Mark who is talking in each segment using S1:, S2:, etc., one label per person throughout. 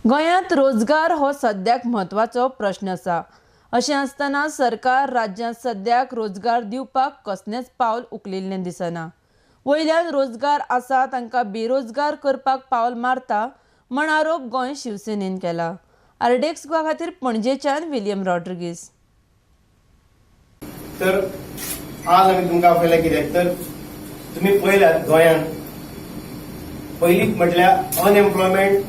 S1: गोंयांत रोजगार हो सद्याक म्हत्वाचो प्रश्न आसा. अशें आसतना सरकार राज्यांत सद्याक रोजगार दिवपाक कसलेंच पावल उखलिल्लें दिसना. वयल्यान रोजगार आसा तांकां बेरोजगार करपाक पावल मारता म्हण आरोप गोंय शिवसेनेन केला. आरडीएक्स गोवा खातीर पणजेच्यान विलियम रॉड्रिगीस.
S2: तर आज आमी तुमकां आपयला कित्याक तर तुमी पळयल्यात, गोंयांत पयलींच म्हटल्यार अनएम्प्लॉयमेंट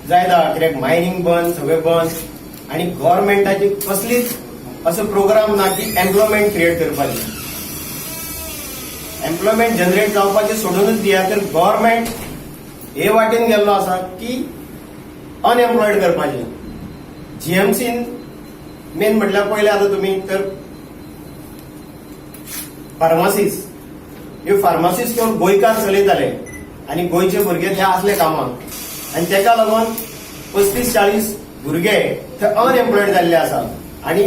S2: जायत आहा, कित्याक मायनींग बंद, सगळें बंद आनी गव्हर्मेंटाची कसलीच असो प्रोग्राम ना की एम्प्लॉयमेंट क्रिएट करपाची. एम्प्लॉयमेंट जनरेट जावपाचें सोडूनच दिया, तर गव्हर्मेंट हे वाटेन गेल्लो आसा की अनएम्प्लॉयड करपाचें. जीएमसीन मेन म्हटल्यार पळयलें आतां तुमी तर फार्मासीस, ह्यो फार्मासीस कोण गोंयकार चलयताले आनी गोंयचे भुरगे ते आसले कामाक आनी तेका लागून 35-40 भुरगे ते अनएम्प्लॉयड जाल्ले आसा. आनी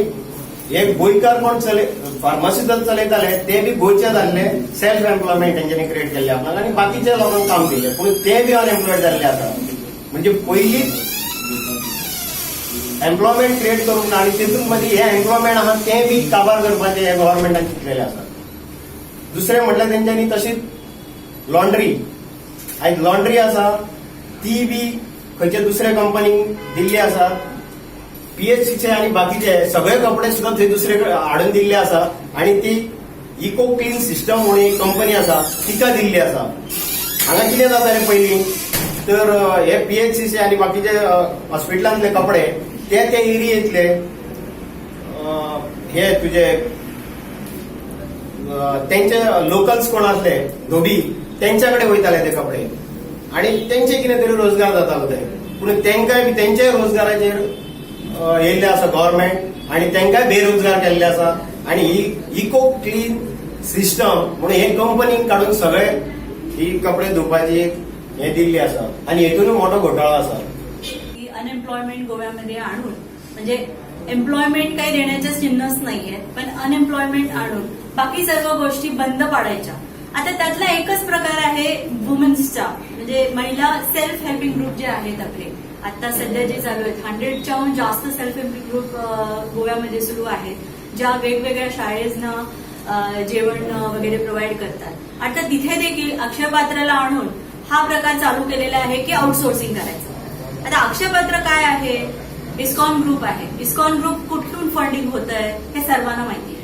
S2: हे गोंयकार कोण चलय फार्मासी चलयताले ते बी गोंयचे जाल्ले, सेल्फ एम्प्लॉयमेंट तेंच्यांनी क्रिएट केल्ले आपणाक आनी बाकीच्या लोकांक काम दिलें, पूण ते बी अनएम्प्लॉयड जाल्ले आसा. म्हणजे पयलींच एम्प्लॉयमेंट क्रिएट करूंक ना आनी तेतून मदीं हे एम्प्लॉयमेंट आहा तें बी काबार करपाचें हे गव्हर्मेंटान चिंतलेलें आसा. दुसरें म्हटल्यार तेंच्यांनी तशीच लॉन्ड्री, आयज लॉन्ड्री आसा ती बी खंयच्या दुसऱ्या कंपनीक दिल्ली आसा. पीएचसीचे आनी बाकीचे सगळे कपडे सुद्दां थंय दुसरे कडेन हाडून दिल्ले आसा आनी ती इको क्लीन सिस्टम म्हणून एक कंपनी आसा, तिका दिल्ली आसा. हांगा कितें जातालें पयलीं तर हे पीएचसीचे आनी बाकीचे हॉस्पिटलांतले कपडे ते ते एरियेंतले हे तुजे तेंचे लोकल्स कोण आसले धोबी, तेंच्या कडेन वयताले ते कपडे आनी तेंचे कितें तरी रोजगार जातालो ते. पूण तेंकांय बी तेंच्याय रोजगाराचेर येयल्ले आसा गव्हर्मेंट आनी तेंकांय बेरोजगार केल्ले आसा. आनी ही इको क्लीन सिस्टम म्हणून हे कंपनीक काडून सगळे ही कपडे धुवपाची एक हे दिल्ली आसा आनी हेतूनय मोठो घोटाळो आसा.
S3: की अनएम्प्लॉयमेंट गोव्यामध्ये आणून, म्हणजे एम्प्लॉयमेंट काही देण्याचे चिन्हच नाहीये, पण अनएम्प्लॉयमेंट आणून बाकी सर्व गोष्टी बंद पाडायच्या. आता त्यातला एकच प्रकार आहे वुमन्सचा, म्हणजे महिला सेल्फ हेल्पिंग ग्रुप जे आहेत आपले, आता सध्या जे चालू आहेत, 100च्याहून जास्त सेल्फ हेल्पिंग ग्रुप गोव्यामध्ये सुरू आहेत, ज्या वेगवेगळ्या शाळेंना जेवण वगैरे प्रोव्हाइड करतात. आता तिथे देखील अक्षय पात्राला आणून हा प्रकार चालू केलेला आहे की आउटसोर्सिंग करायचं. आता अक्षय पात्र काय आहे? इस्कॉन ग्रुप आहे. इस्कॉन ग्रुप कुठून फंडिंग होत आहे हे सर्वांना माहिती आहे.